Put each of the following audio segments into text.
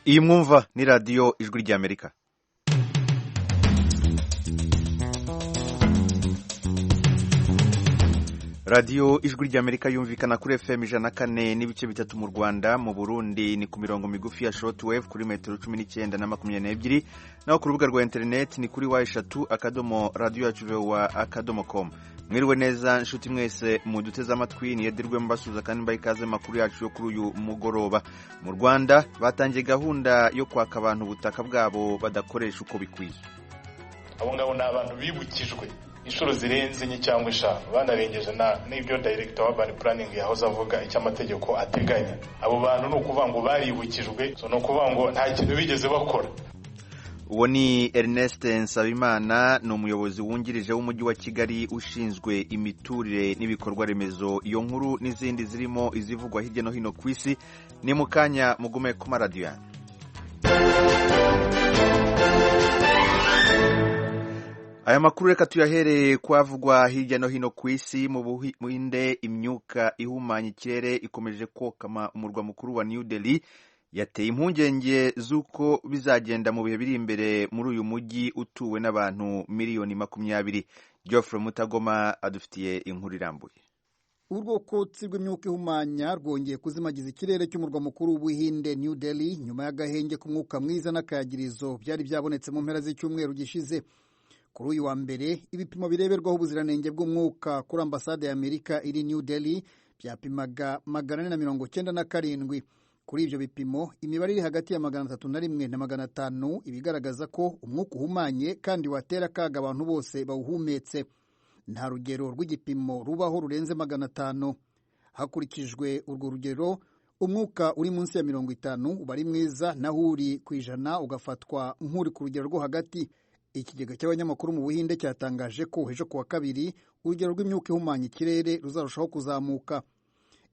Iyi mwumva ni radiyo Ijwi ry'Amerika. Radiyo Ijwi ry'Amerika yumvikana kuri FM 104.3 mu Rwanda. Mu Burundi ni ku mirongo migufi ya shortwave kuri metero 19 na 22, naho ku rubuga rwa interineti ni kuri w3.radioyacuvoa.com. Mwiriwe neza nshuti mwese muduteze amatwi, niyedirwe mbasuza kandi mbaha ikaze makuru yacu yo kuri uyu mugoroba. Mu Rwanda batangiye gahunda yo kwaka abantu ubutaka bwabo badakoresha uko bikwiye. Abo ngabo ni abantu bibukijwe inshuro zirenze enye cyangwa eshanu, banarengeje n'ibyo director wa urban planning yahoze avuga icyo amategeko ateganya. Abo bantu ni ukuvuga ngo baribukijwe, so ni ukuvuga ngo nta kintu bigeze bakora. Uwo ni Ernest Nsabimana, ni umuyobozi wungirije w'umujyi wa Kigali ushinzwe imiturire n'ibikorwa remezo. Iyo nkuru n'izindi zirimo izivugwa hirya no hino ku isi ni mu kanya, mugume ku maradiyo yanyu. Aya makuru reka tuyahereye kwavugwa hirya no hino ku isi. Mu Buhinde imyuka ihumanya ikirere ikomeje kokama umurwa mukuru wa New Delhi, yateye impungenge z'uko bizagenda mu bihe biri imbere muri uyu mujyi utuwe n'abantu miliyoni 20. Geoffrey Mutagoma adufitiye inkuru irambuye. Urwokotsi rw'imyuka ihumanya rwongeye kuzimagiza ikirere cy'umurwa mukuru w'Ubuhinde, New Delhi, nyuma y'agahenge k'umwuka mwiza n'akayagirizo byari byabonetse mu mpera z'icyumweru gishize. Kuri uyu wa mbere, ibipimo bireberwaho ubuziranenge bw'umwuka kuri ambasade ya Amerika iri New Delhi byapimaga 497. Kuri ibyo bipimo, imibare iri hagati ya 301 na 500 ibigaragaza ko umwuka uhumanye kandi watera akaga abantu bose bawuhumetse. Nta rugero rw'igipimo rubaho rurenze 500. Hakurikijwe urwo rugero, umwuka uri munsi ya 50 uba ari mwiza, naho uri ku 100 ugafatwa nk'uri ku rugero rwo hagati. Ikigega cy'abanyamakuru mu Buhinde cyatangaje ko ejo kuwa kabiri urugero rw'imyuka ihumanya ikirere ruzarushaho kuzamuka.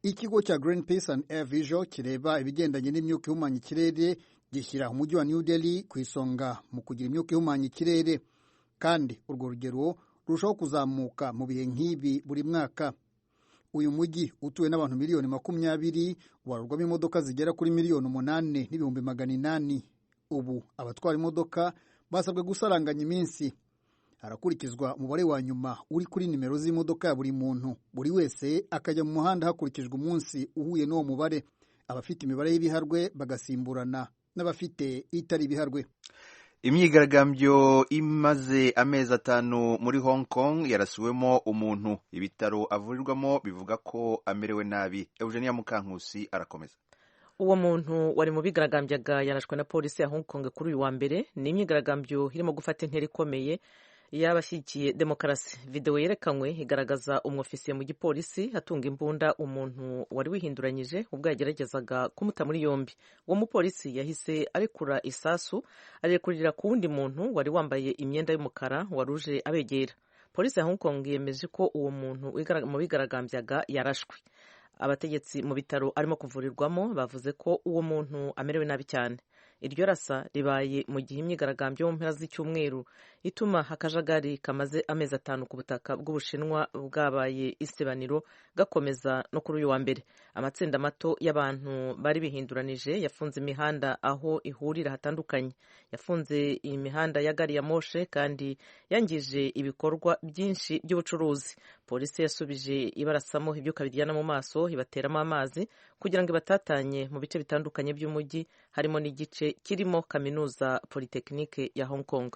Ikigo cya Greenpeace and Air Visual kireba ibigendanye n'imyuka ihumanya ikirere gishyira umujyi wa New Delhi ku isonga mu kugira imyuka ihumanya ikirere, kandi urwo rugero rurushaho kuzamuka mu bihe nk'ibi buri mwaka. Uyu mujyi utuwe n'abantu miliyoni 20 ubarurwamo imodoka zigera kuri miliyoni 8,800,000. Ubu abatwara imodoka basabwe gusaranganya iminsi, harakurikizwa umubare wa nyuma uri kuri nimero z'imodoka ya buri muntu, buri wese akajya mu muhanda hakurikijwe umunsi uhuye n'uwo mubare. Abafite imibare y'ibiharwe bagasimburana n'abafite itari ibiharwe. Imyigaragambyo imaze amezi 5 muri Hong Kong yarasiwemo umuntu, ibitaro avurirwamo bivuga ko amerewe nabi. Eugenia Mukankusi arakomeza. Uwo muntu wari mu bigaragambyaga yarashwe na polisi ya Hong Kong kuri uyu wa mbere. Ni imyigaragambyo irimo gufata intera ikomeye y'abashyigikiye demokarasi. Videwo yerekanywe igaragaza umwofisiye mu gipolisi atunga imbunda umuntu wari wihinduranyije ubwo yageragezaga kumuta muri yombi. Uwo mupolisi yahise arekura isasu, arekurira ku wundi muntu wari wambaye imyenda y'umukara wari uje abegera. Polisi ya Hong Kong yemeje ko uwo muntu mu bigaragambyaga yarashwe. Abategetsi mu bitaro arimo kuvurirwamo bavuze ko uwo muntu amerewe nabi cyane. Iryo rasa ribaye mu gihe imyigaragambyo yo mu mpera z'icyumweru ituma akajagari kamaze amezi 5 ku butaka bw'Ubushinwa bwabaye isibaniro gakomeza no kuri uyu wa mbere. Amatsinda mato y'abantu bari bihinduranije yafunze imihanda aho ihurira hatandukanye, yafunze imihanda ya gari ya moshe kandi yangije ibikorwa byinshi by'ubucuruzi. Polisi yasubije ibarasamo ibyuka biryana mu maso, ibateramo amazi kugira ngo ibatatanye mu bice bitandukanye by'umujyi, harimo n'igice kirimo kaminuza Polytechnique ya Hong Kong.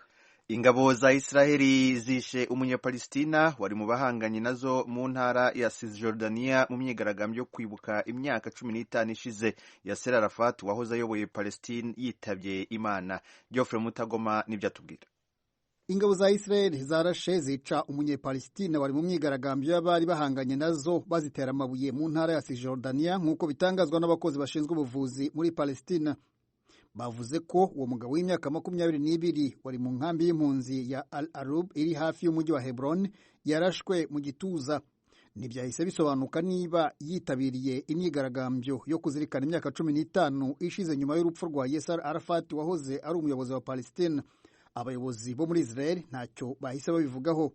Ingabo za Israheli zishe umunyapalestina wari mu bahanganye nazo mu ntara ya Cisjordania mu myigaragambyo yo kwibuka imyaka 15 ishize Yasser Arafat wahoze ayoboye Palestine yitabye Imana. Geoffrey Mutagoma nibyo atubwira. Ingabo za Israel zarashe zica umunyepalestina wari mu myigaragambyo y'abari bahanganye nazo bazitera amabuye mu ntara ya Cisjordania, nk'uko bitangazwa n'abakozi bashinzwe ubuvuzi muri Palestina. Bavuze ko uwo mugabo w'imyaka 22 wari mu nkambi y'impunzi ya Al Arub iri hafi y'umujyi wa Hebron yarashwe mu gituza. Ntibyahise bisobanuka niba yitabiriye imyigaragambyo yo kuzirikana imyaka 15 ishize nyuma y'urupfu rwa Yasser Arafat wahoze ari umuyobozi wa Palestina. Abayobozi bo muri Israel ntacyo bahise babivugaho.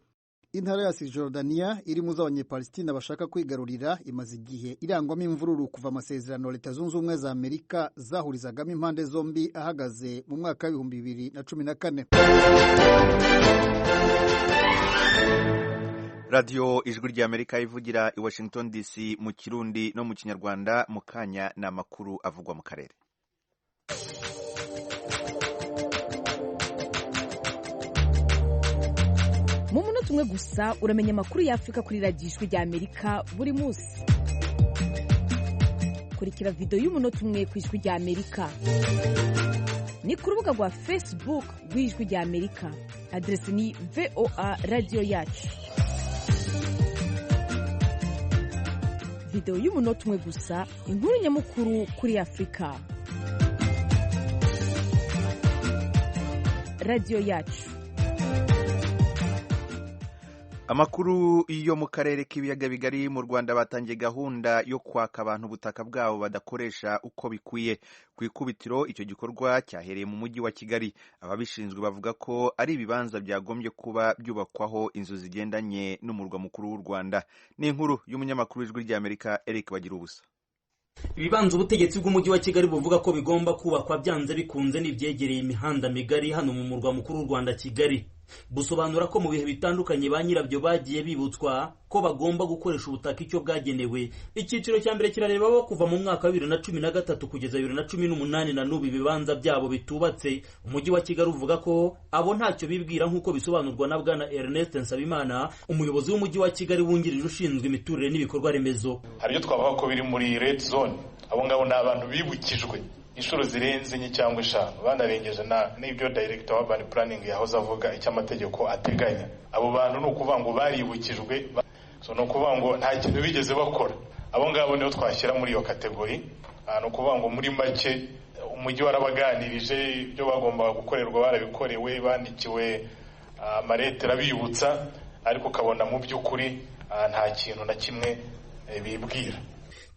Intara ya Cisjordania iri mu z'Abanyepalestina bashaka kwigarurira imaze igihe irangwamo imvururu kuva amasezerano Leta Zunze Ubumwe za Amerika zahurizagamo impande zombi ahagaze mu mwaka wa 2014. Radiyo Ijwi ry'Amerika ivugira i Washington DC mu Kirundi no mu Kinyarwanda. Mu kanya ni amakuru avugwa mu karere. Mu munota umwe gusa uramenya amakuru y'Afurika kuri Radiyo Ijwi ry'Amerika buri munsi. Kurikira videwo y'umunota umwe ku Ijwi ry'Amerika ni ku rubuga rwa Facebook rw'Ijwi ry'Amerika, aderesi ni VOA Radiyo yacu. Videwo y'umunota umwe gusa, inkuru nyamukuru kuri Afurika. Radiyo yacu. Amakuru yo mu karere k'Ibiyaga Bigari. Mu Rwanda batangiye gahunda yo kwaka abantu ubutaka bwabo badakoresha uko bikwiye. Ku ikubitiro icyo gikorwa cyahereye mu Mujyi wa Kigali. Ababishinzwe bavuga ko ari ibibanza byagombye kuba byubakwaho inzu zigendanye n'umurwa mukuru w'u Rwanda. Ni inkuru y'umunyamakuru w'Ijwi ry'Amerika, Eric Bagirubusa. Ibibanza ubutegetsi bw'Umujyi wa Kigali buvuga ko bigomba kubakwa byanze bikunze n'ibyegereye imihanda migari hano mu murwa mukuru w'u Rwanda, Kigali. Busobanura ko mu bihe bitandukanye ba nyirabyo bagiye bibutswa ko bagomba gukoresha ubutaka icyo bwagenewe. Icyiciro cya mbere kirareba bo kuva mu mwaka wa 2013 kugeza 2018, na n'ubu ibibanza byabo bitubatse. Umujyi wa Kigali uvuga ko abo ntacyo bibwira, nk'uko bisobanurwa na Bwana Ernest Nsabimana, umuyobozi w'Umujyi wa Kigali wungirije ushinzwe imiturire n'ibikorwa remezo. Hari ibyo twavuga ko biri muri red zone. Abo ngabo ni abantu bibukijwe inshuro zirenze enye cyangwa eshanu, banarengeje n'ibyo director wa urban planning yahoze avuga icyo amategeko ateganya. Abo bantu ni ukuvuga ngo baribukijwe, so ni ukuvuga ngo nta kintu bigeze bakora. Abo ngabo nibo twashyira muri iyo category. Ni ukuvuga ngo muri make umujyi warabaganirije, ibyo bagombaga gukorerwa barabikorewe, bandikiwe amaletera abibutsa, ariko ukabona mu by'ukuri nta kintu na kimwe bibwira.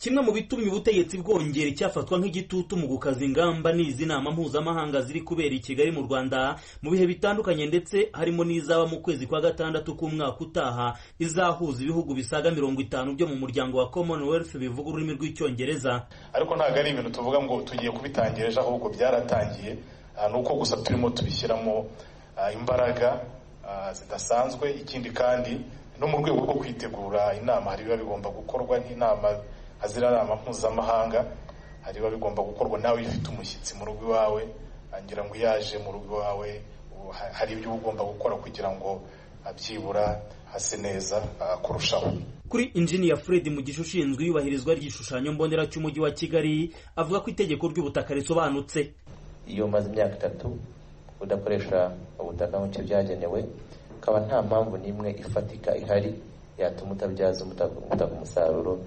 Kimwe mu bitumye ubutegetsi bwongera icyafatwa nk'igitutu mu gukaza ingamba ni izi nama mpuzamahanga ziri kubera i Kigali mu Rwanda mu bihe bitandukanye, ndetse harimo n'izaba mu kwezi kwa gatandatu k'umwaka utaha, izahuza ibihugu bisaga 50 byo mu muryango wa Commonwealth bivuga ururimi rw'Icyongereza. Ariko ntabwo ari ibintu tuvuga ngo tugiye kubitangira ejo, ahubwo byaratangiye, ni uko gusa turimo tubishyiramo imbaraga zidasanzwe. Ikindi kandi no mu rwego rwo kwitegura inama, hari ibiba bigomba gukorwa nk'inama, hazira nama mpuzamahanga, hari biba bigomba gukorwa. Nawe iyo ufite umushyitsi mu rugo iwawe, ngira ngo iyo aje mu rugo iwawe hari ibyo uba ugomba gukora kugira ngo abyibura hase neza kurushaho. Kuri Injiniya Fred Mugisha ushinzwe iyubahirizwa ry'igishushanyo mbonera cy'Umujyi wa Kigali, avuga ko itegeko ry'ubutaka risobanutse. Iyo umaze imyaka 3 udakoresha ubutaka nk'icyo byagenewe, ukaba nta mpamvu n'imwe ifatika ihari yatuma utabyaza ubutaka umusaruro,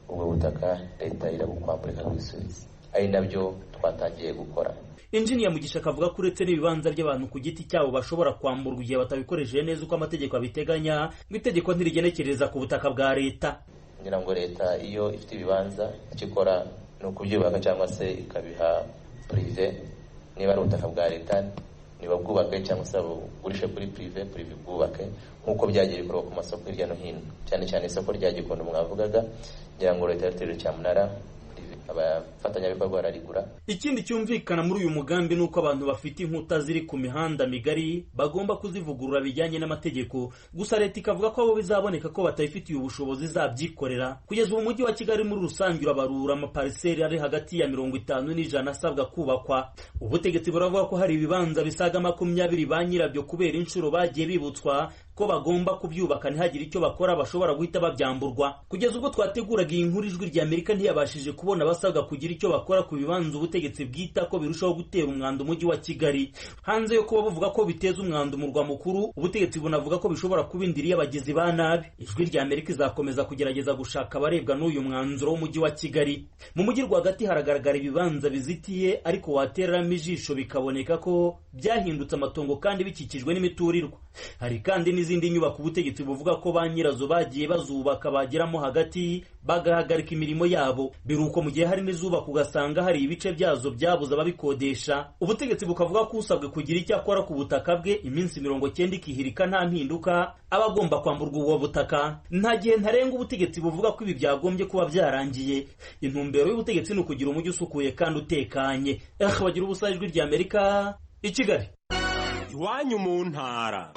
ubwo butaka leta irabukwambura ikabwisubiza, ari nabyo twatangiye gukora. Injiniya Mugisha akavuga ko uretse n'ibibanza by'abantu ku giti cyabo bashobora kwamburwa igihe batabikoresheje neza uko amategeko abiteganya, ngo itegeko ntirigenekereza ku butaka bwa leta. Ngira ngo leta iyo ifite ibibanza icyo ikora ni ukubyubaka cyangwa se ikabiha privé. Niba ari ubutaka bwa leta, ntibabwubake cyangwa se babugurishe kuri privé, privé bwubake, nk'uko byagiye bikorwa ku masoko hirya no hino, cyane cyane isoko rya Gikondo mwavugaga. Ngira ngo leta yateje cyamunara, abafatanyabikorwa bararigura. Ikindi cyumvikana muri uyu mugambi ni uko abantu bafite inkuta ziri ku mihanda migari bagomba kuzivugurura bijyanye n'amategeko. Gusa leta ikavuga ko abo bizaboneka ko batayifitiye ubushobozi izabyikorera. Kugeza ubu Umujyi wa Kigali muri rusange urabarura amapariseri ari hagati ya 50 n'100 asabwa kubakwa. Ubutegetsi buravuga ko hari ibibanza bisaga 20 ba nyirabyo kubera inshuro bagiye bibutswa ko bagomba kubyubaka ntihagire icyo bakora bashobora guhita babyamburwa. Kugeza ubwo twateguraga iyi nkuru, Ijwi rya Amerika ntiyabashije kubona abasabwa kugira icyo bakora ku bibanza ubutegetsi bwita ko birushaho gutera umwanda Umujyi wa Kigali. Hanze yo kuba buvuga ko biteza umwanda umurwa mukuru, ubutegetsi bunavuga ko bishobora kuba indiri y'abagizi ba nabi. Ijwi rya Amerika izakomeza kugerageza gushaka abarebwa n'uyu mwanzuro w'Umujyi wa Kigali. Mu mujyi rwagati haragaragara ibibanza bizitiye, ariko watereramo ijisho bikaboneka ko byahindutse amatongo kandi bikikijwe n'imiturirwa. Hari kandi n'izindi nyubako ubutegetsi buvuga ko ba nyirazo bagiye bazubaka bageramo hagati bagahagarika imirimo yabo. Biruko mu gihe gihe hari n'izubaka ugasanga hari ibice byazo byabuze ababikodesha. Ubutegetsi bukavuga ko usabwe kugira icyo akora ku butaka bwe iminsi 90 ikihirika nta mpinduka, aba agomba kwamburwa ubwo butaka. Nta gihe ntarengwa ubutegetsi buvuga ko ibi byagombye kuba byarangiye. Intumbero y'ubutegetsi ni ukugira umujyi usukuye kandi utekanye. Bagira ubusa, Ijwi rya Amerika i Kigali. Iwanyu mu ntara.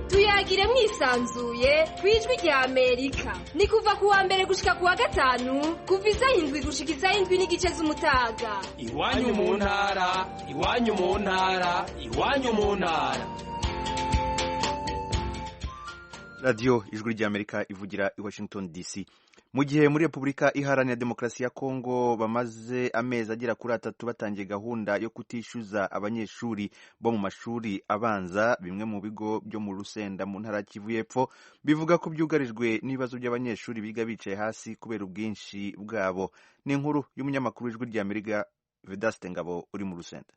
Tuyagire mwisanzuye ku Ijwi rya Amerika. Ni kuva ku wa mbere gushika ku wa gatanu, kuva isaha 7 gushika isaha 7:30 z'umutaga. Iwanyu mu ntara, iwanyu mu ntara, iwanyu mu ntara. Radiyo Ijwi rya Amerika ivugira i Washington DC. Mu gihe muri Repubulika Iharanira Demokarasi ya Kongo bamaze amezi agera kuri 3 batangiye gahunda yo kutishyuza abanyeshuri bo mu mashuri abanza, bimwe mu bigo byo mu Rusenda mu ntara Kivu y'Epfo bivuga ko byugarijwe n'ibibazo by'abanyeshuri biga bicaye hasi kubera ubwinshi bwabo. Ni inkuru y'umunyamakuru w'Ijwi rya Amerika Vedaste Ngabo uri mu Rusenda.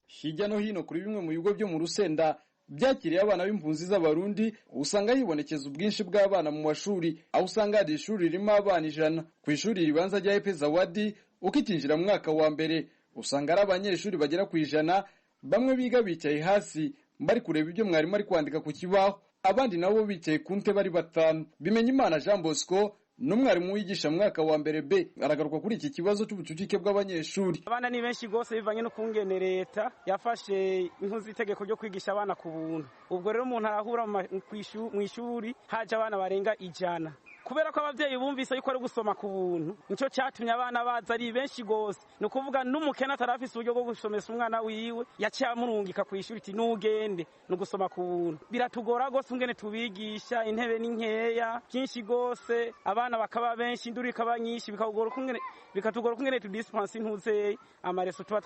Hirya no hino kuri bimwe mu bigo byo mu Rusenda byakiriye abana b'impunzi z'Abarundi, usanga hibonekeza ubwinshi bw'abana mu mashuri, aho usanga hari ishuri ririmo abana 100. Ku ishuri ribanza rya Epe Zawadi, ukikinjira mu mwaka wa mbere usanga ari abanyeshuri bagera ku 100, bamwe biga bicaye hasi bari kureba ibyo mwarimu ari kwandika ku kibaho, abandi nabo bicaye ku ntebe ari 5. Bimenyimana Jean Bosco n'umwarimu wigisha mu mwaka wa mbere B aragaruka kuri iki kibazo cy'ubucucike bw'abanyeshuri. Abana ni benshi gose bivanye no kungene leta yafashe inkuzi itegeko ryo kwigisha abana ku buntu. Ubwo rero umuntu arahura mu ishuri haje abana barenga 100. Kubera ko abavyeyi bumvise yuko ari gusoma ku buntu, nico cyatumye abana baza ari benshi gose. Ni ukuvuga n'umukene atarafise uburyo bwo gusomesa umwana wiwe, yaciye amurungika ku ishuri iti nugende ni ugusoma ku buntu. Biratugora gose ungene tubigisha, intebe ni nkeya byinshi gose, abana bakaba benshi, induru ikaba nyinshi, bikatugora ukungene tudispense intuzeye amareso tuba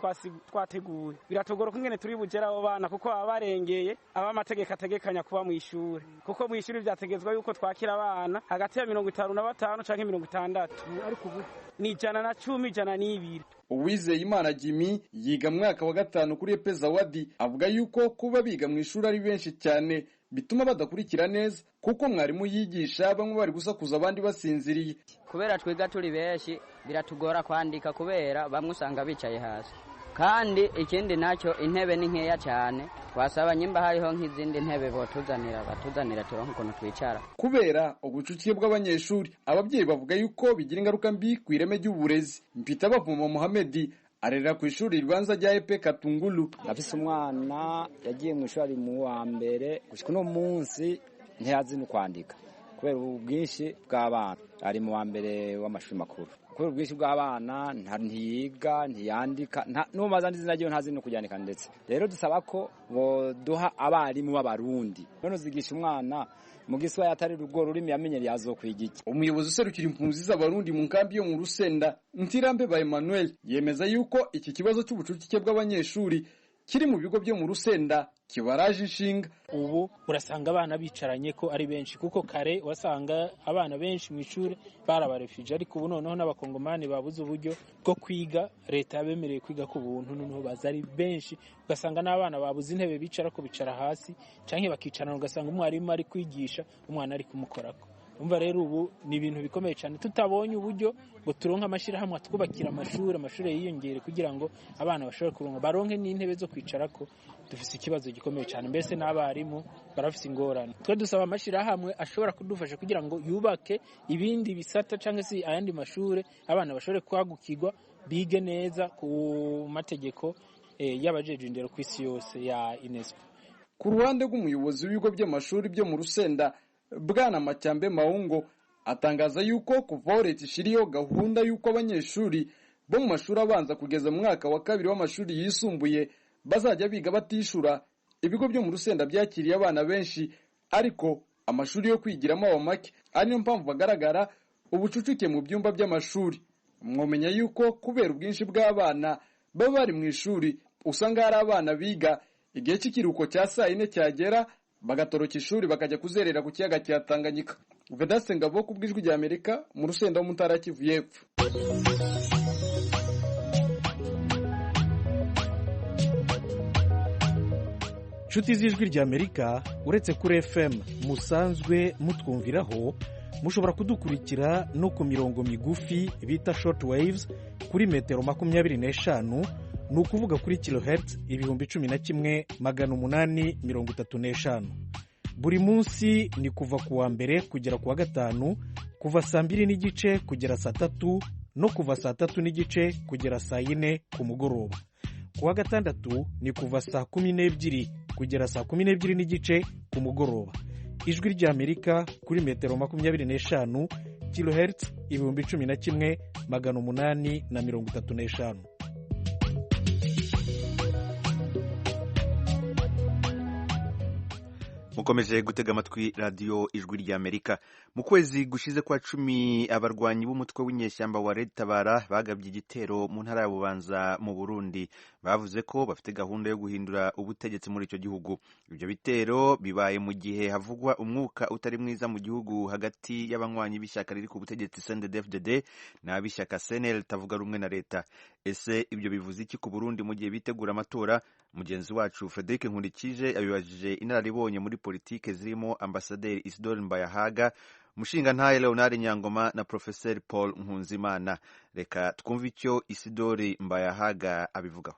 twateguye. Biratugora ukungene turi bugere abo bana kuko baba barengeye aba amategeko ategekanya kuba mu ishuri, kuko mu ishuri vyategezwa yuko twakira abana hagati ya 55 canke 60, ariko ubu ni 110, 102. Uwizeye Imana Jimmy yiga mwaka wa 5 kuri Epe Zawadi avuga yuko kuba biga mu ishuri ari benshi cyane bituma badakurikira neza, kuko mwarimu yigisha bamwe bari gusakuza abandi basinziriye. Kubera twiga turi benshi biratugora kwandika, kubera bamwe usanga bicaye hasi, kandi ikindi nacyo intebe ni nkeya cyane. Twasaba nyimba hariho nk'izindi ntebe botuzanira, batuzanira turonke ukuntu twicara. Kubera ubucucike bw'abanyeshuri, ababyeyi bavuga yuko bigira ingaruka mbi ku ireme ry'uburezi. Mpita Bavuma Muhamedi arerera ku ishuri ribanza rya Epe Katungulu. Afise umwana yagiye mu ishuri ari mu wa mbere, gushika uno munsi ntiyazi no kwandika kubera ubwinshi bw'abana. Ari mu wa mbere w'amashuri makuru. Kubera ubwinshi bw'abana ntiyiga, ntiyandika, n'umaze izina ryiwe ntazi no kuryandika ndetse. Rero dusaba ko boduha abarimu b'Abarundi. None uzigisha umwana mu Giswahili atari rugo rurimi yamenyereye azokwiga iki? Umuyobozi userukira impunzi z'Abarundi mu nkambi yo mu Rusenda, Ntirambe ba Emmanuel, yemeza yuko iki kibazo cy'ubucucike bw'abanyeshuri kiri mu bigo byo mu Rusenda kibaraje inshinga. Ubu urasanga abana bicaranye ko ari benshi, kuko kare wasanga abana benshi mu ishuri barabarefije, ariko ubu noneho n'abakongomani babuze uburyo bwo kwiga, leta yabemereye kwiga ku buntu, noneho baza ari benshi, ugasanga n'abana babuze intebe bicara ko bicara hasi canke bakicarana, ugasanga umwarimu ari kwigisha umwana ari kumukorako. Umva rero ubu ni ibintu bikomeye cyane, tutabonye uburyo ngo turonke amashirahamwe atwubakira amashuri, amashuri yiyongere kugira ngo abana bashobore kuronka, baronke n'intebe zo kwicarako. Dufise ikibazo gikomeye cyane, mbese n'abarimu barafise ingorane. Twe dusaba amashirahamwe ashobora kudufasha kugira ngo yubake ibindi bisata cyangwa se ayandi mashuri, abana bashobore kwagukirwa bige neza ku mategeko y'abajeje indero ku isi yose ya UNESCO. Ku ruhande rw'umuyobozi w'ibigo by'amashuri byo mu Rusenda, Bwana Macyambe Maungo, atangaza yuko kuva aho leta ishiriyeho gahunda yuko abanyeshuri bo mu mashuri abanza kugeza mu mwaka wa 2 w'amashuri yisumbuye bazajya biga batishura, ibigo byo mu Rusenda byakiriye abana benshi, ariko amashuri yo kwigiramo aba make, ari niyo mpamvu bagaragara ubucucike mu byumba by'amashuri. Mwomenya yuko kubera ubwinshi bw'abana baba bari mu ishuri, usanga hari abana biga igihe cy'ikiruhuko cya saa 4 cyagera bagatoroka ishuri bakajya kuzerera ku kiyaga cya Tanganyika. Vedaste Ngabo ku bw'Ijwi rya Amerika mu Rusenda mu ntara ya Kivu y'Epfo. Nshuti z'Ijwi rya Amerika, uretse kuri FM musanzwe mutwumviraho, Mushobora kudukurikira no ku mirongo migufi bita short waves kuri metero 25, ni ukuvuga kuri kilohertz 11,835. Buri munsi ni kuva ku wa mbere kugera ku wa gatanu, kuva saa 2:30 kugera saa 3 no kuva saa 3:30 kugera saa 4 ku mugoroba. Ku wa gatandatu ni kuva saa 12 kugera saa 12:30 ku mugoroba. Ijwi ry'Amerika kuri metero 25, kilohertz 11,835. Mukomeje gutega amatwi radiyo Ijwi ry'Amerika. Mu kwezi gushize kwa 10, abarwanyi b'umutwe w'inyeshyamba wa Red Tabara bagabye igitero mu ntara ya Bubanza mu Burundi. Bavuze ko bafite gahunda yo guhindura ubutegetsi muri icyo gihugu. Ibyo bitero bibaye mu gihe havugwa umwuka utari mwiza mu gihugu hagati y'abanywanyi b'ishyaka riri ku butegetsi CNDD-FDD n'ab'ishyaka CNL ritavuga rumwe na leta. Ese ibyo bivuze iki ku Burundi mu gihe bitegura amatora? Mugenzi wacu Frederic Nkurikije yabibajije inararibonye muri politike zirimo Ambasaderi Isidore Mbayahaga, Mushingantahe Leonard Nyangoma na Professeur Paul Nkunzimana. Reka twumve icyo Isidore Mbayahaga abivugaho.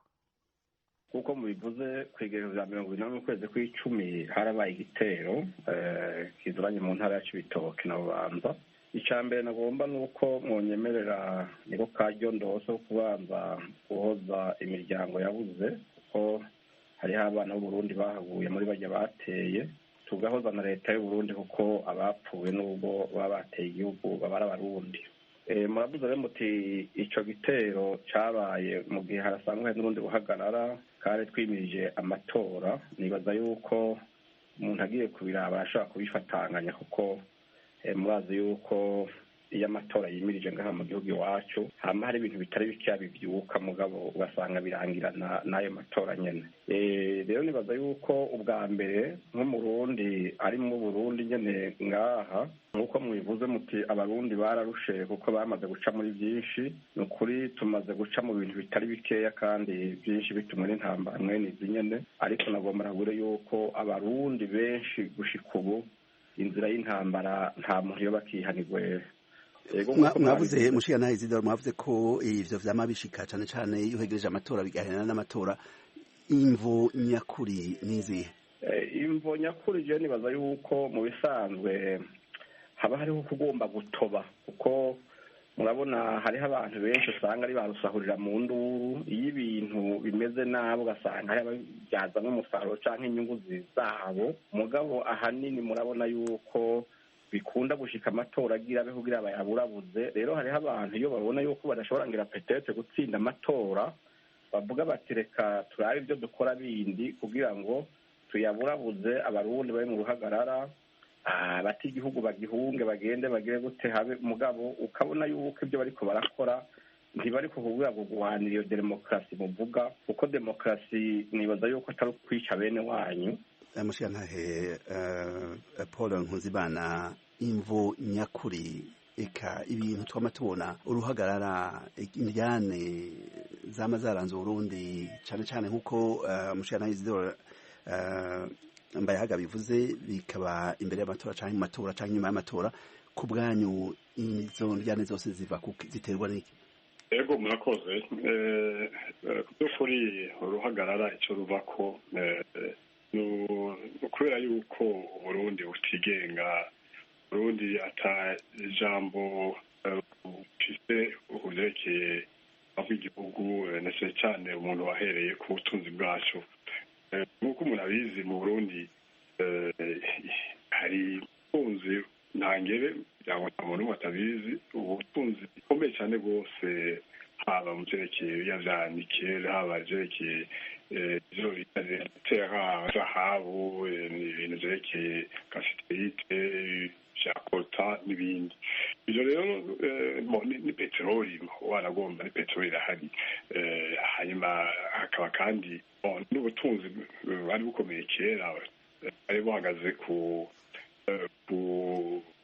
Kuko mubivuze, ku igerezo rya 40 mu kwezi kw'icumi harabaye igitero kizuranye mu ntara ya Cibitoke na Bubanza. Icya mbere nagomba ni uko mwonyemerera niko karyo ndose ko kubanza guhoza imiryango yabuze, kuko hariho abana b'Uburundi bahaguye muri bajya bateye, tugahoza na leta y'Uburundi kuko abapfuye n'ubwo baba bateye igihugu baba ari Abarundi. Muravuze rero muti ico gitero cabaye mu gihe harasanzwe hari n'urundi buhagarara kandi twimirije amatora. Nibaza yuko umuntu agiye kubiraba arashobora kubifatanganya, kuko murazi yuko iyo amatora yimirije ngaha mu gihugu iwacu hama hari ibintu bitari bikeya bivyuka, mugabo ugasanga birangirana n'ayo matora nyene. Rero nibaza yuko ubwa mbere nk'Umurundi ari mu Burundi nyene ngaha, nk'uko mubivuze muti Abarundi bararushe kuko bamaze guca muri byinshi. Ni ukuri tumaze guca mu bintu bitari bikeya kandi byinshi bitumwe n'intambara mwene izi nyene, ariko nagomba nabwire yuko Abarundi benshi gushika ubu inzira y'intambara nta muntu yoba akihanirwe. Mwavuze, Mushingantahe Isidore, mwavuze ko ivyo vyama bishika cane cane iyo uhegereje amatora bigaherana n'amatora. Imvo nyakuri nizihe? Imvo nyakuri je nibaza yuko mu bisanzwe haba hariho kugomba gutoba, kuko murabona hariho abantu benshi usanga ari barusahurira mu nduru. Iyo ibintu bimeze nabi ugasanga hari ababibyazamwo umusaruro canke inyungu zabo, mugabo ahanini murabona yuko bikunda gushika amatora agira abe kugira bayaburabuze. Rero hariho abantu iyo babona yuko badashobora ngira petete gutsinda amatora, bavuga bati reka turabe ibyo dukora bindi kugira ngo tuyaburabuze, Abarundi bari mu ruhagarara, bati igihugu bagihunge bagende bagire gute habe. Mugabo ukabona yuko ibyo bariko barakora ntibariko kugira ngo guhanira iyo demokarasi muvuga, kuko demokarasi nibaza yuko atari ukwica bene wanyu. Mushingantahe Paul Nkunzimana, imvo nyakuri eka ibintu twama tubona uruhagarara, indyane zama zaranze Uburundi cane cane nkuko Mushingantahe Isidore Mbayahaga bivuze, bikaba imbere y'amatora canke mu matora canke inyuma y'amatora. Ku bwanyu izo ndyane zose ziva ziterwa n'iki? Ego, murakoze. Ku by'ukuri uruhagarara ico ruvako kubera yuko Uburundi butigenga, Burundi ata ijambo bufise kuvyerekeye bw'igihugu, na cane cane umuntu wahereye ku butunzi bwacu. Nk'uko umuntu abizi, mu Burundi hari ubutunzi ntangere, kugira ngo nta muntu atabizi, ubutunzi bukomeye cyane rwose, haba mu vyerekeye biriya vya nikeli, haba ivyerekeye ivyo bita terra, zahabu, ibintu vyerekeye kasiterite, vya coltan n'ibindi. Ivyo rero ni peteroli, wanagomba ni peteroli irahari. Hanyuma hakaba kandi n'ubutunzi bwari bukomeye kera, bwari buhagaze ku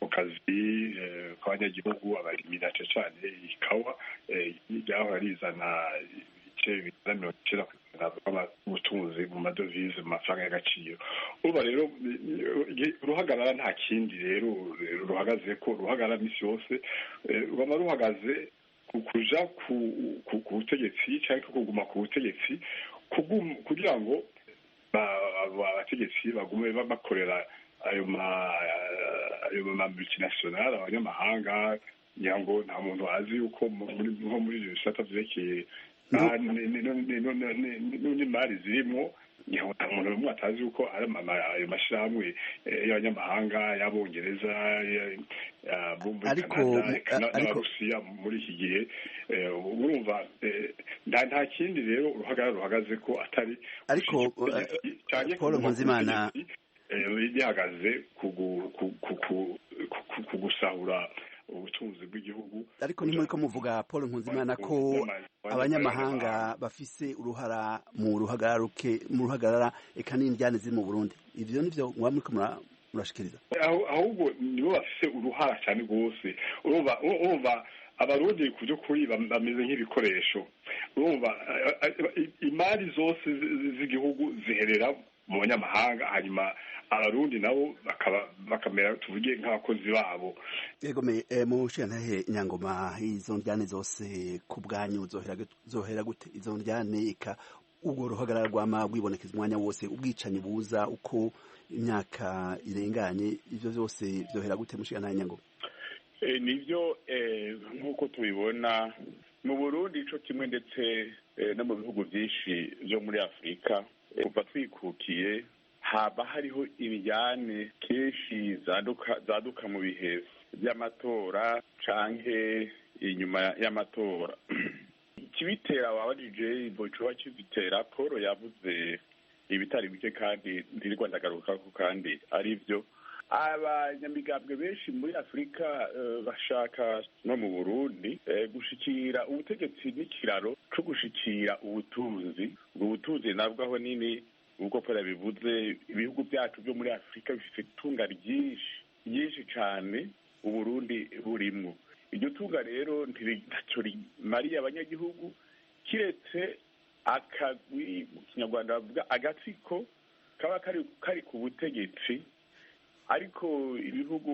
kazi k'abanyagihugu, abarimyi na cane cane ikawa ryahora rizana ibice bigera 90% bw'ubutunzi mu madovize, mu mafaranga y'agaciro. Uba rero uruhagarara Uruhagarara nta kindi rero ruhagaze ko ruhagarara misi yose, rwama ruhagaze kuja ku butegetsi cyangwa kuguma ku butegetsi, kugira ngo abategetsi bagume bakorera ayo ma multinational, abanyamahanga. Ngira ngo nta muntu azi yuko nko muri ibyo bisata vyerekeye n'imari zirimwo, nta muntu n'umwe atazi yuko ari ayo mashirahamwe y'abanyamahanga, y'abongereza, bo muri Canada n'abarusiya muri iki gihe. Urumva nta kindi rero uruhagarara ruhagaze ko atari ariko Paul Nkunzimana rihagaze ku gusahura ubutunzi bw'igihugu. Ariko ni muri ko muvuga, Paul Nkunzimana, ko abanyamahanga bafise uruhara mu ruhagarara eka n'indyane ziri mu Burundi, ivyo nivyo muba muriko murashikiriza? Ahubwo nibo bafise uruhara cyane rwose. Urumva abarundi ku by'ukuri bameze nk'ibikoresho. Urumva imari zose z'igihugu ziherera mu banyamahanga, hanyuma abarundi nabo bakamera tuvuge nk'abakozi babo. Yego, me mu shantahe Nyangoma, izo ndyane zose ku bwanyu zohera gute? Izo ndyane eka ubwo ruhagarara rwama rwibonekeza umwanya wose, ubwicanyi buza uko imyaka irenganye, ivyo vyose vyohera gute, mushigantahe Nyangoma? Nivyo, nk'uko tubibona mu Burundi ico kimwe ndetse no mu bihugu vyinshi vyo muri Afurika, kuva twikukiye haba hariho ibijyane kenshi zaduka mu bihe by'amatora canke inyuma y'amatora. Ikibitera wabajije, coba kibitera, Paul yavuze ibitari bike kandi ntirirwa ndagarukako, kandi ari byo. Abanyamigambwe benshi muri Afurika bashaka no mu Burundi gushikira ubutegetsi n'ikiraro co gushikira ubutunzi. Ubwo butunzi nabwo aho nini ubwo Paul yabivuze, ibihugu byacu byo muri Afurika bifite itunga ryinshi ryinshi cane, Uburundi burimwo. Iryo tunga rero ntaco rimariye abanyagihugu kiretse akagwi, mu Kinyarwanda bavuga agatsiko kaba kari ku butegetsi. Ariko ibihugu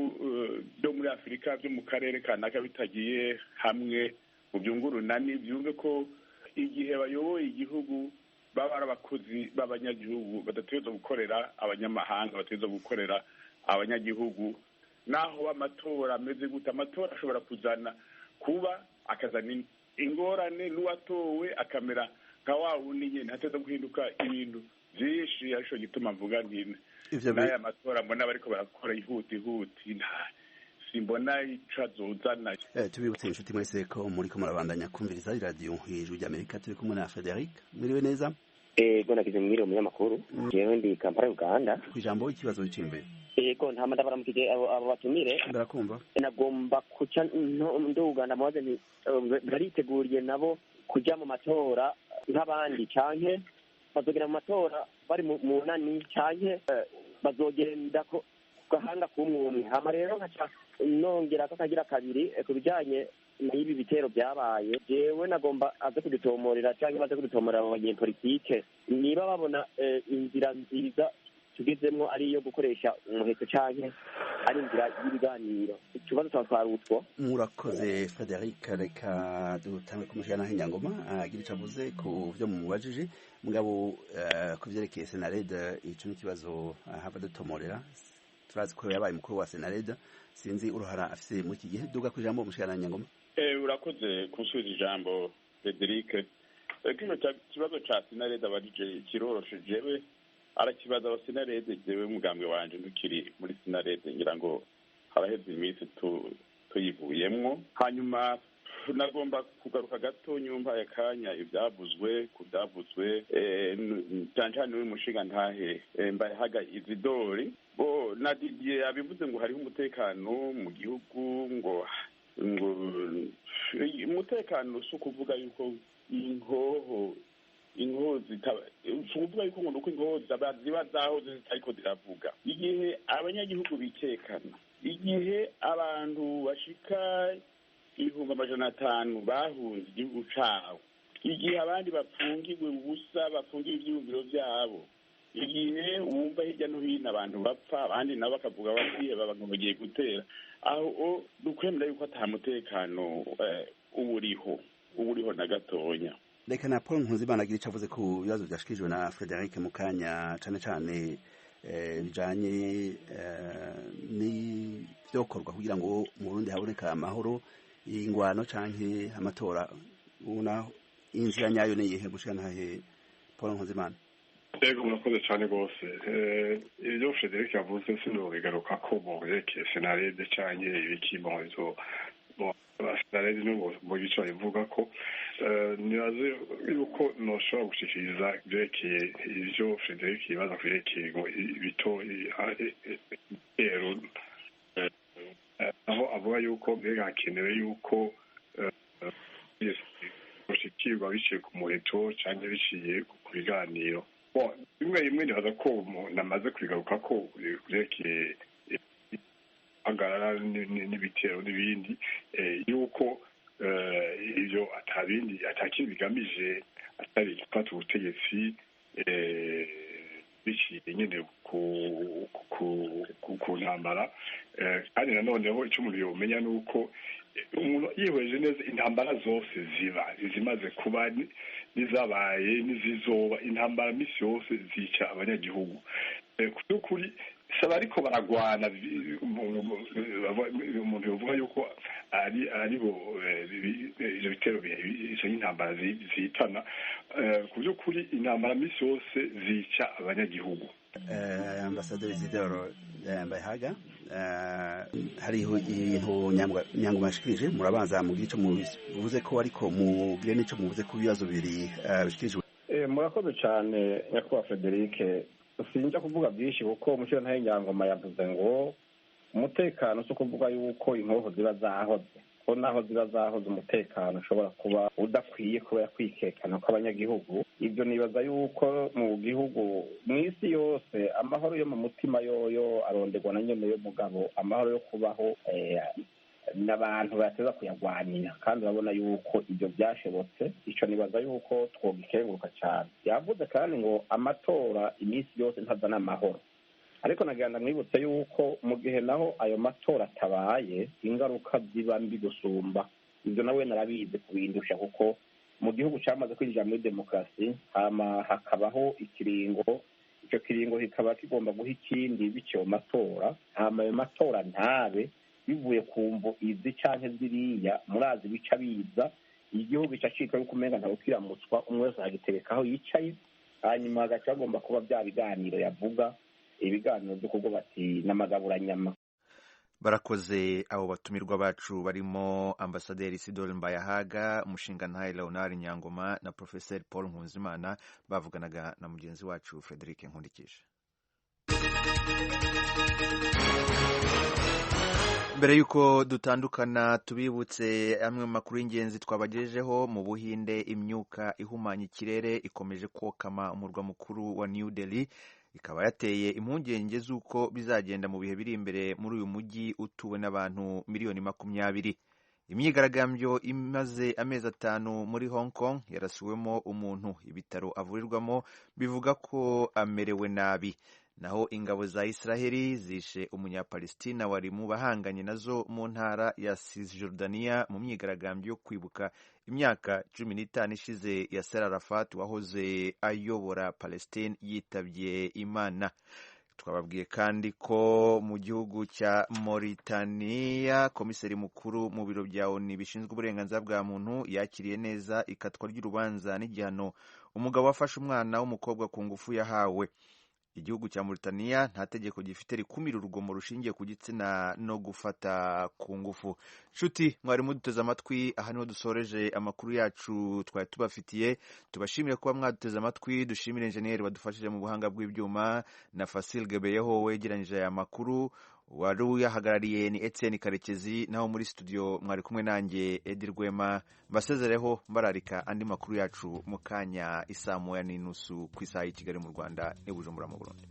byo muri Afurika byo mu karere kanaka bitagiye hamwe mu byungurunani, byumve ko igihe bayoboye igihugu baba ari abakozi b'abanyagihugu, badategerezwa gukorera abanyamahanga, bategerezwa gukorera abanyagihugu. Naho amatora ameze gute, amatora ashobora kuzana kuba akazana ingorane, n'uwatowe akamera nka wa wundi nyene, hateza guhinduka ibintu vyinshi. Arico gituma mvuga nti n'aya matora mbona bariko barakora ihuti huti, simbona ico azozana. Tubibutse inshuti mwese ko muriko murabandanya kumviriza iradiyo Ijwi ry'Amerika. Turi kumwe na Frederic, mwiriwe neza? Ego, nagize mwiriwe umunyamakuru. Jewe ndi Kampala, Uganda. Kw'ijambo, ikibazo c'imbe. Ego, ntama ndabaramukije abo batumire. Ndakumva. Nagomba kuca nduga ndamubaze nti bariteguriye nabo kuja mu matora nk'abandi, canke bazogera mu matora bari mu nani, canke bazogenda ku gahanga k'umwumwe? Hama rero nkaca nongera ko akagira kabiri ku bijanye n'ibi bitero byabaye, jewe nagomba aze kudutomorera canke baze kudutomorera abo banyepolitike niba babona inzira nziza tugezemwo ari iyo gukoresha umuheto canke ari inzira y'ibiganiro. Ikibazo twatwara utwo. Murakoze Frederic, reka dutange kumushikana Nyangoma agira ico avuze ku vyo mumubajije. Mugabo ku vyerekeye Senarede, ico ni ikibazo hava dutomorera. Turazi ko yabaye umukuru wa Senarede, sinzi uruhara afise muri iki gihe. Duga ku ijambo, mushikana Nyangoma. Urakoze kunsubiza ijambo, Frederic. Kino kibazo ca Senarede abajije kiroroshe, jewe arakibaza aba Senarede, jewe umugambwe wanje ntukiri muri Senarede, ngira ngo haraheze iminsi tuyivuyemwo. Hanyuma nagomba kugaruka gato nyumva akanya ivyavuzwe ku vyavuzwe cane cane uyu mushinga ntahe Mbayahaga Izidori bo na Didier yabivuze ngo hariho umutekano mu gihugu, ngo umutekano si ukuvuga yuko inkoho si ukuvuga yuko ngo nuko inkoho ziba zahoze zitariko ziravuga. Igihe abanyagihugu bikekana, igihe abantu bashika 500,000 bahunze igihugu cabo, igihe abandi bapfungiwe ubusa, bafungiwe ivyiyumviro vyabo, Igihe wumva hirya no hino abantu bapfa, abandi nabo bakavuga bati abantu bagiye gutera, aho dukwemera yuko ata mutekano uba uriho na gatonya. Reka na Paul Nkunzimana agira icyo avuze ku bibazo byashikirijwe na Frederic Mukanya, cane cane bijanye n'ivyokorwa kugira ngo mu Burundi haboneka amahoro, ingwano canke amatora. Ubona inzira nyayo ni iyihe gushika ntahe, Paul Nkunzimana? Yego, murakoze cyane rwose. Ibyo Frederic yavuze sinobigaruka ko mu byerekeye Senarede canke ibiki, bon, ivyo Senarede n'ubu mu gice babivuga ko nibaze yuko noshobora gushikiriza ibyerekeye ivyo Frederic yibaza ku byerekeye ngo ibito ibitero, aho avuga yuko mbega hakenewe yuko gushikirwa biciye ku muheto canke biciye ku biganiro. Bon, bimwe bimwe nibaza ko umuntu amaze kubigaruka ko byerekeye ihagarara n'ibitero n'ibindi, yuko ibyo atabindi atakindi bigamije atari gufata ubutegetsi biciye nyine ku ntambara. Kandi nanoneho icyo umuntu yomenya ni uko umuntu yihweje neza intambara zose ziba izimaze kuba n'izabaye n'izizoba, intambara misi yose zica abanyagihugu. Ku by'ukuri saba ariko baragwana, umuntu yovuga yuko ari bo ivyo bitero izo intambara zihitana. Ku by'ukuri intambara misi yose zica abanyagihugu. Ambasaderi Isidore Mbayahaga, hariho ibintu Nyangoma yashikirije, murabanza mugire ico muvuze ko, ariko mugire n'ico muvuze ku bibazo bibiri bishikirijwe. Murakoze cyane, nyakubahwa Frederic. Sinjya kuvuga byinshi kuko umushingantahe Nyangoma yavuze ngo umutekano si ukuvuga yuko inkoho ziba zahoze, ko naho ziba zahoze umutekano ushobora kuba udakwiye kubera kwikekana kw'abanyagihugu. Ibyo nibaza yuko mu gihugu, mu isi yose, amahoro yo mu mutima yoyo aronderwa na nyene yo mugabo amahoro yo kubaho n'abantu bateza kuyagwanira, kandi urabona yuko ibyo byashobotse. Ico nibaza yuko twogikenguruka cyane. Yavuze kandi ngo amatora iminsi yose ntazana amahoro, ariko nagira ndamwibutse yuko mu gihe naho ayo matora atabaye ingaruka ziba mbi gusumba. Ibyo nawe narabizi kubindusha, kuko mu gihugu cyamaze kwinjira muri demokarasi hama hakabaho ikiringo, icyo kiringo kikaba kigomba guha ikindi biciye mu matora, hama ayo matora ntabe bivuye ku mvo izi canke ziriya, murazi bica biza igihugu gica citwa yuko umenga ntawe ukiramutswa, umwe wese agitereka aho yicaye, hanyuma hagaca hagomba kuba bya biganiro yavuga, ibiganiro byo kuvuga bati n'amagaburanyama. Barakoze abo batumirwa bacu barimo Ambasaderi Isidore Mbayahaga, umushingantahe Leonard Nyangoma na Professeur Paul Nkunzimana, bavuganaga na mugenzi wacu Frederic Nkundikije. Mbere y'uko dutandukana, tubibutse amwe mu makuru y'ingenzi twabagejejeho. Mu Buhinde, imyuka ihumanya ikirere ikomeje kokama umurwa mukuru wa New Delhi, ikaba yateye impungenge z'uko bizagenda mu bihe biri imbere muri uyu mujyi utuwe n'abantu miliyoni 20. Imyigaragambyo imaze amezi 5 muri Hong Kong yarasiwemo umuntu, ibitaro avurirwamo bivuga ko amerewe nabi. Naho ingabo za Israheli zishe Umunyapalestina wari mu bahanganye nazo mu ntara ya Cisjordania mu myigaragambyo yo kwibuka imyaka 15 ishize Yasser Arafat wahoze ayobora Palestine yitabye Imana. Twababwiye kandi ko mu gihugu cya Mauritania, komiseri mukuru mu biro bya ONU bishinzwe uburenganzira bwa muntu yakiriye neza ikatwa ry'urubanza n'igihano umugabo wafashe umwana w'umukobwa ku ngufu yahawe. Igihugu cya Mauritania nta tegeko gifite rikumira urugomo rushingiye ku gitsina no gufata ku ngufu. Nshuti mwari muduteze amatwi, aha niho dusoreje amakuru yacu twari tubafitiye. Tubashimire kuba mwaduteze amatwi, dushimire enjeniyeri wadufashije mu buhanga bw'ibyuma na Fasil Gebeyeho wegeranyije aya makuru. Wari uyahagarariye ni Etienne Karekezi, naho muri studio mwari kumwe nanjye Edi Rwema. Mbasezereho mbararika andi makuru yacu mu kanya isaa 1:30 ku isaha y'i Kigali mu Rwanda n'i Bujumbura mu Burundi.